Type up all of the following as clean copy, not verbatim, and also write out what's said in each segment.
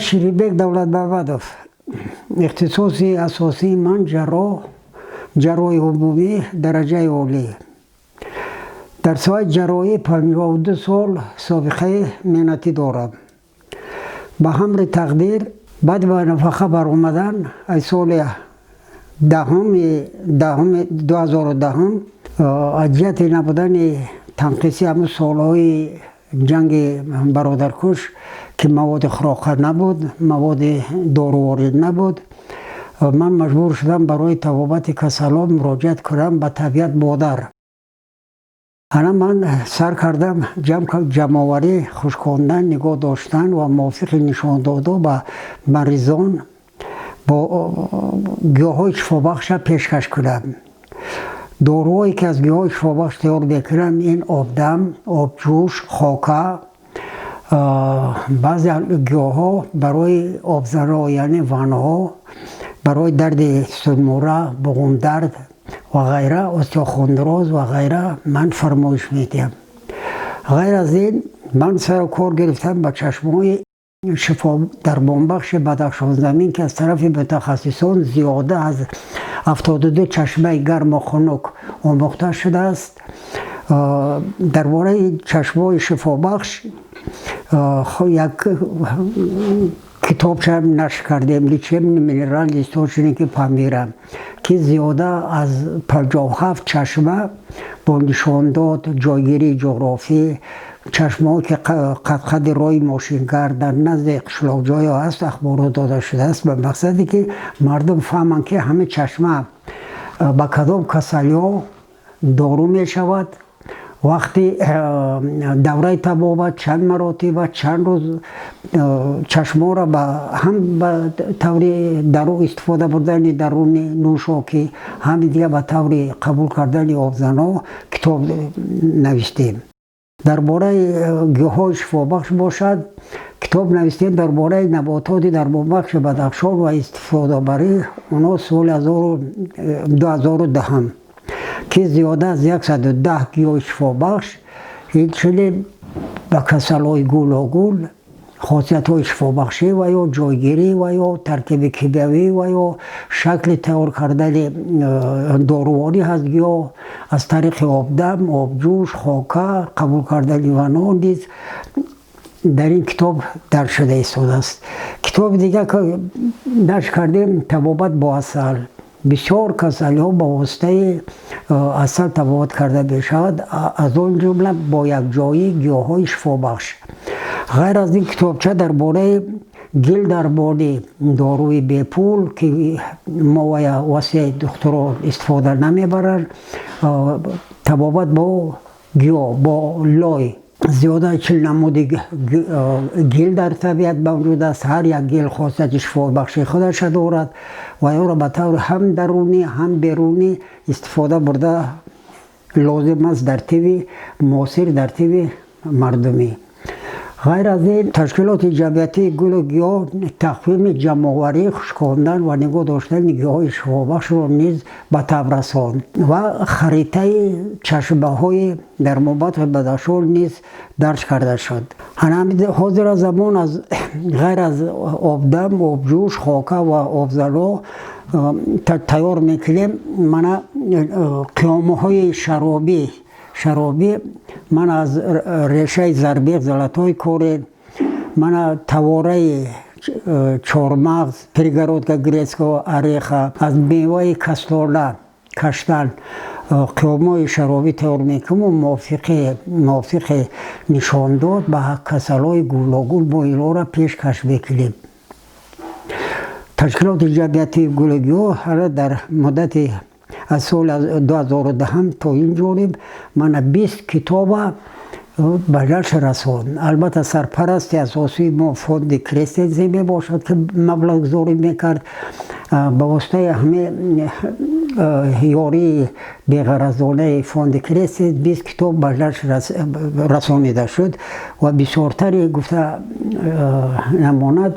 Ширинбек Давлатмамадов. Ихтисоси асосии ман ҷарроҳ, ҷарроҳи умумӣ дараҷаи олӣ. Дар соҳаи ҷарроҳӣ 52 сол собиқаи меҳнатӣ дорам. Ба ҳамри тақдир, баъд ба нафақа баромадан аз соли даҳуми 2010, аз ҷиҳати набудани танқиси ҳамун солҳои ҷанги бародаркуш, ки маводи хӯрока набуд, маводи доруворӣ набуд, ман маҷбур шудам барои табобати касалон муроҷиат кунам ба табиат модар. Ана ман сар кардам ҷамъоварӣ, хушкондан, нигоҳ доштан ва мувофиқи нишондодҳо ба маризон бо гиёҳҳои шифобахша пешкаш кунам. Доруҳое, ки аз гиёҳҳои шифобахш тайёр мекунам, ин обдам, обҷӯш, хока, баъзе гиёҳҳо барои обзаро, яъне ванҳо, барои дарди сутунмӯҳра, буғумдард ва ғайра, остеохондроз ва ғайра ман фармоиш медиҳам. Ғайр аз ин, ман сару кор гирифтам ба чашмаҳои шифодармонбахши Бадахшонзамин, ки аз тарафи мутахассисон зиёда аз 72 чашмаи гарму хунук омӯхта шудааст. Дар бораи чашмаҳои шифобахш як китобча нашр кардем, «Лечебные минеральные источники Памира», ки зиёда аз 57 чашма бо нишондод, ҷойгирии ҷуғрофӣ, чашмаҳо, ки қадқади роҳи мошингард дар назди қишлоқҷоё аст, ахборот дода шудааст, ба мақсаде ки мардум фаҳманд, ки ҳамин чашма ба кадом касалиҳо дору мешавад, вақти давраи табобат чанд маротиба, чанд рӯз, чашмҳоро ҳам ба таври дару истифода бурдани даруни нӯшокӣ, ҳам дига ба таври қабул кардани обзанҳо китоб навиштем. Дар бораи гиёҳҳои шифобахш бошад, китоб навиштем дар бораи набототи дармонбахши Бадахшон ва истифодабарии онҳо соли 2010, ки зиёда аз 110 гиёҳи шифобахш, инчунин ба касалҳои гуногун хосиятҳои шифобахшӣ ва ё ҷойгирӣ ва ё таркиби кимиёвӣ ва ё шакли тайёр кардани доруворӣ аз гиёҳ аз тариқи обдам, обҷӯш, хока, қабул кардани вано низ дар ин китоб дарҷ шуда истодааст. Китоби дигар нашр кардем, «Табобат бо асал». Бисёр касалиҳо ба воситаи асал табобат карда мешавад, аз он ҷумла бо якҷоии гиёҳҳои шифобахш. Ғайр аз ин, китобча дар бораи гилдармонӣ, доруи бепул, ки мо васеи духтуро истифода намебаранд, табобат бо гиёҳ, бо лой. Зиёда 40 намуди гил дар табиат мавҷуд аст. Ҳар як гил хосияти шифобахши худаша дорад ва ёро ба таври ҳам дарунӣ, ҳам берунӣ истифода бурда лозим аст дар тибби муосир, дар тибби мардумӣ. Ғайр аз ин, ташкилоти ҷамъиятии гулу гиёҳ тақвими ҷамъоварӣ, хушкондан ва нигоҳ доштани гиёҳҳои шифобахшро низ ба таб расонд ва харитаи чашмаҳои дармонбахши Бадахшон низ дарҷ карда шуд. Ҳозира замон аз ғайр аз обдам, обҷӯш, хока ва обзано тайёр мекунем мана қиёмаҳои шаробӣ, ман аз решаи зарбех, золотой корень, мана тавораи чормағз, перегородка грецкого ореха, аз меваи кастона, каштан қиёмҳои шаробӣ тайёр мекунем. Мувофиқи нишондод ба касалҳои гуногун мо инҳоро пешкаш мекунем. Ташкилоти ҷамъиятии гулу гиёҳ ҳала дар муддати аз соли 2010 то ин ҷониб мана 20 китоба ба нашр расонд. Албатта, сарпарасти асосии мо фонди Кристенсен мебошад, ки маблағгузорӣ мекард. Ба воситаи ҳамин ёрии беғаразонаи фонди Кристенсен 20 китоб ба нашр расонида шуд ва бисёртари, гуфта намонад,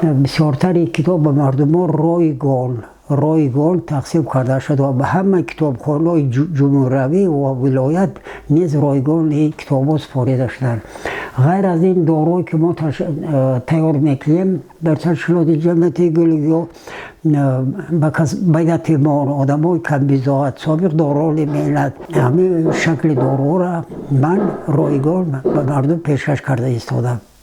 бисёртари китоб ба мардумон ройгон тақсим карда шуд ва ба ҳама китобхонаҳои ҷумҳуравӣ ва вилоят низ ройгон ин китобҳо супорида шуданд. Ғайр аз ин, дорое ки мо тайёр мекунем дар ташкилоти ҷамъияти Гулгиёҳ ба ятимон, одамои камбизоат, собиқ дорои меҳнат, ҳамин шакли доруро ман ройгон ба мардум пешкаш карда истодам.